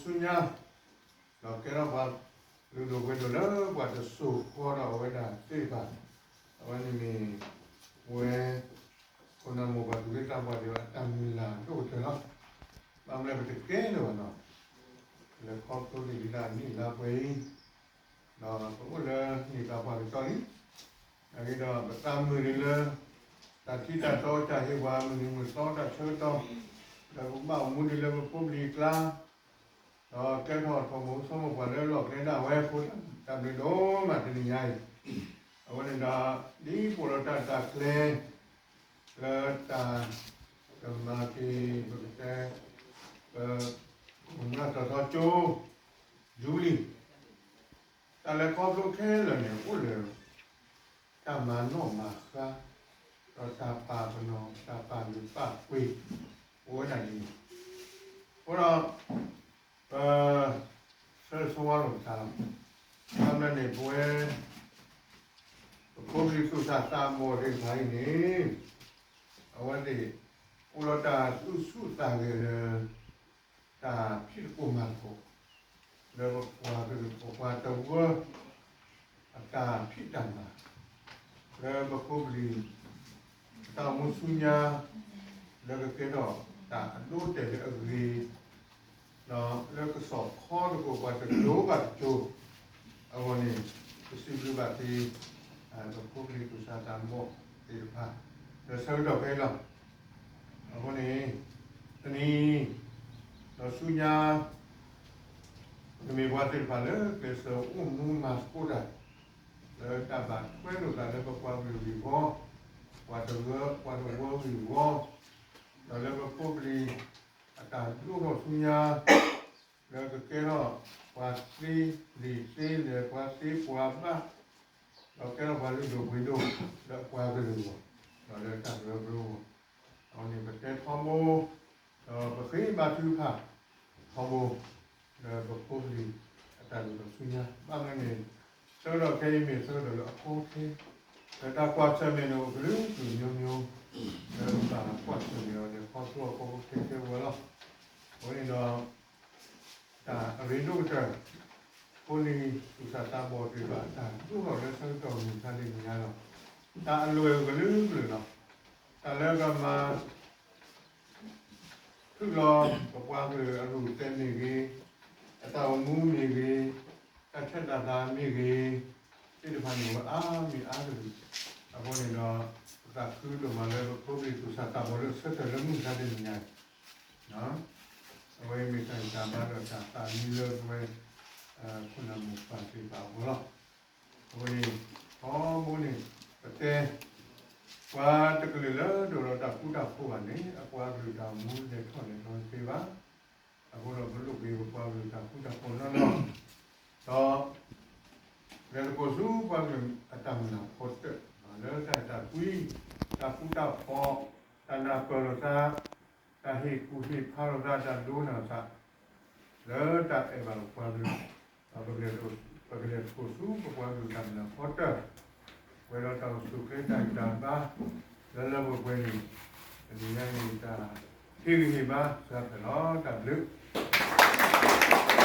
ဆူညါ ဒီးကဲထီၣ်ပှၤလုၢ်ဒိၣ်ပှ့ၤဒိၣ်လၢပှၤတစိၤဃီဒီးအဝဲဒၣ်သ့ၣ်တဖၣ်, အဝဲန့ၣ်မ့ၢ် ပဝဲ ခိၣ်နၢ်မိၢ်ပှၤသူၣ်က့သးပှၢ်သ့ၣ်တဖၣ်အတၢ်မုၢ်လၢ်ဒိၣ်ကတၢၢ်လီၤ. ဘၣ်မနုၤပတကဲလၢၤဘၣ်နီၤ, လဲၤခီဖျိဒံးဒံးဒၣ်နံၣ်လါပှဲၤအံၤ, ဒီးပအိၣ်လၢနံၣ်သးပှၢ်ကတီၢ်လံ, အဂ့ၢ်ဒီးပသးမုာ်ဒံးလၢ တၢ်ထံတၢ်တီတၢ်ဟ့ၣ်ပှၤမုၢ်နံၤမုၢ်သီတၢ်ဆၢကတီၢ်, ဒီးပကဘၣ်အိၣ်မူဒံးလၢပဖိပလံၤအကျါ, ဒီးကဲထီၣ်ထီၣ်မိၢ်ဆိမိၢ်ပှၢ်လၢလီၢ်ကျဲဒၣ်ဝဲအဃိ, တၢ်ဘျုးဒိၣ်မးတနံၤညါအံၤ, အဝဲန့ၣ်ဒီး ဒ်ပအိၣ်ဒီးတၢ်တၢ်ကျဲၤ လၢတၢ်ကမၤက့ၤ ပကတဲ ပ ကမၤတီၤထီကၠိ ယူလံၤ တၢ်လဲၤခီဖျိခဲလၢာ်န့ၣ် အိၣ်လၢ တၢ်မၤနီၣ်မၤဃါ ဒီးတၢ်ပာ်ပနီၣ် တၢ်ပာ်လုၢ်ပာ်ပှ့ၤ အိၣ်ဝဲဒၣ်ဒ်န့ၣ်, အဃိဒီး ပ ဆၢဂ့ၤဆၢဝါလိာ်ပသးလီၤ. ဘၣ်မနုၤန့ၣ် ပဝဲ ပဖိပလံၤသူၣ်စၢ်သးဘီၣ်သ့ၣ်တဖၣ်အံၤန့ၣ် အဝဲသ့ၣ် အိၣ်ဒီးတၢ်သူၣ်ဆူၣ်သးဂဲၤလၢ တၢ်ဖံးသကိးမၤသကိး လၢပပှၤကလုာ်ပပှၤတဝၢ အတၢ်ဖံးတၢ်မၤ လၢပဖိပလံၤ အတၢ်အိၣ်မူဆူညါ လၢကကဲထီၣ်တၢ်အဒိအတဲာ်လၢအဂ့ၤ ဒီးလၢကဆီၣ်ခီသကိးပှၤတကၠိဘၣ်တကၠိ အဂီၢ်န့ၣ် ပစံးဘျုးဘၣ်က့ၤ ပဖိပလံၤသူၣ်စၢ်သးဘီၣ်သ့ၣ်တဖၣ် လၢဆၢကတီၢ်ခဲအံၤလီၤ. အဃိန့ၣ် တနံၤ ဒီးဆူညါ ပကမ့ၢ်ပှၤသ့ၣ်တဖၣ်လၢကျဲးစၢးအိၣ်မူမၤသကိးတၢ် လၢတၢ်ဘၣ်ထွဲလိာ်သးလၢပပှၤကလုာ်ဂ့ၢ်ဝီ, ပှၤတဝၢ ပှၤတဝၢဂ့ၢ်ဝီ, ဒီးလၢပဖိပလံၤ အတၢ်ဒိၣ်ထီၣ်ဆူညါ လၢကကဲထီၣ်ပှၤသ့လံာ်သ့လဲၢ် ပှၤသ့ပှၤဘၣ်, ဒီးကဲထီၣ်ပှၤလုၢ်ဒိၣ်ပှ့ၤဒိၣ် လၢအပှၤကလုာ်အဂီၢ်, ဒီးလၢတၢ်ကရၢကရိအဂီၢ်, အဝဲန့ၣ်ပတဲထီဘိ, ဒီးပဃ့ဘါထုကဖၣ်ထီဘိ, လၢပဖိပလံၤအတၢ်ဒိၣ်ထီၣ်ဆူညါ, ဘၣ်မနုၤန့ၣ် ဆၢကတီၢ်ခဲအံၤမ့ၢ်ဆၢကတီၢ်လၢအကီထဲ, လၢတၢ်ကွၢ်ဆၢၣ်မဲာ်န့ၣ်အိၣ်ကလုာ်ကလုာ်မျိုးမျိုး, လၢပဘၣ်ကွၢ်ဆၢၣ်မဲာ်အီၤန့ၣ် ခီဖျိအကီခဲခဲဝဲလီၤ. အဃိန့ၣ်ဒီး တၢ်အရ့ဒိၣ်ကတၢၢ်, ဖိလံၤသူၣ်စၢ်သးဘီၣ်သ့ၣ်တဖၣ်အတၢ်ဒိၣ်ထီၣ်လၢဆၢကတီၢ်မုၢ်မဆါတနံၤညါလီၤ. တၢ်အလွဲၢ်အိၣ်ကလုာ်ကလုာ်လီၤ. တၢ်လၢကမၤ ထုးလီၤပပှၤကလုာ်အရူၢ်သဲးမ့ၢ်ဂ့ၤ, အတၢ်အိၣ်မူမ့ၢ်ဂ့ၤ, တၢ်ဆဲးတၢ်လၤမ့ၢ်ဂ့ၤ, သ့ၣ်တဖၣ်န့ၣ်ဝဲအါမံၤအါကလုာ်, အဃိန့ၣ်ဒီး ပသးခုဒိၣ်မးလၢပဖိပလံၤသူၣ်စၢ်သးဘီၣ်လၢဆၢထၢၣ်လၢမုၢ်မဆါတနံၤညါအံၤ အဝဲမ့ၢ်တၢ်ဂံၢ်တၢ်ဘါဒီးတၢ်သးမံလၢပဝဲ ခိၣ်နၢ်မိၢ်ပၢ်သ့ၣ်တဖၣ်အဂီၢ်လီၤ. အဃိန့ၣ် ထီဘိန့ၣ် ပတဲ ပှၤတကလုာ်လၢဒိၣ်ဒီးတၢ်ဃူတၢ်ဖိးဘၣ်န့ၣ် အပှၤကလုာ်တၢ်အိၣ်မူလဲၤထီၣ်လဲၤထီတသ့ဘၣ်. အဃိဒီးပလိၣ်က့ၤပပှၤကလုာ်တၢ်ဃူတၢ်ဖိးနီၢ်နီၢ်, ဒီး လဲၤသကိးဆူပှၤကလုာ်အတၢ်မုၢ်လၢ်ဖီတၢၣ် လၢတၢ်အဲၣ်တၢ်ကွံ, တၢ်ဃူတၢ်ဖိး, တၢ်နၢ်ပၢၢ်လိာ်သး, တၢ်ဟ့ၣ်ကူၣ်ဟ့ၣ်ဖးလိာ်သး, တၢ်ဒိကနၣ်လိာ်သး, လၢတၢ်အဲၣ်ဘၣ်ပပှၤကလုာ်, ဒီးပကလဲၤသကိးဆူပပှၤကလုာ်တၢ်မုၢ်လၢ်ဖီတၢၣ်, ပှဲၤဒီးတၢ်အိၣ်ဆူၣ်အိၣ်ချ့တၢ်ဂံၢ်တၢ်ဘါ လၢလၢပှဲၤပှဲၤန့ၣ် တနံၤညါအံၤန့ၣ် တၢ်ဟ့ၣ်ဂံၢ်ဟ့ၣ်ဘါစှၤဖဲလီၤ. တၢ်ဘျုး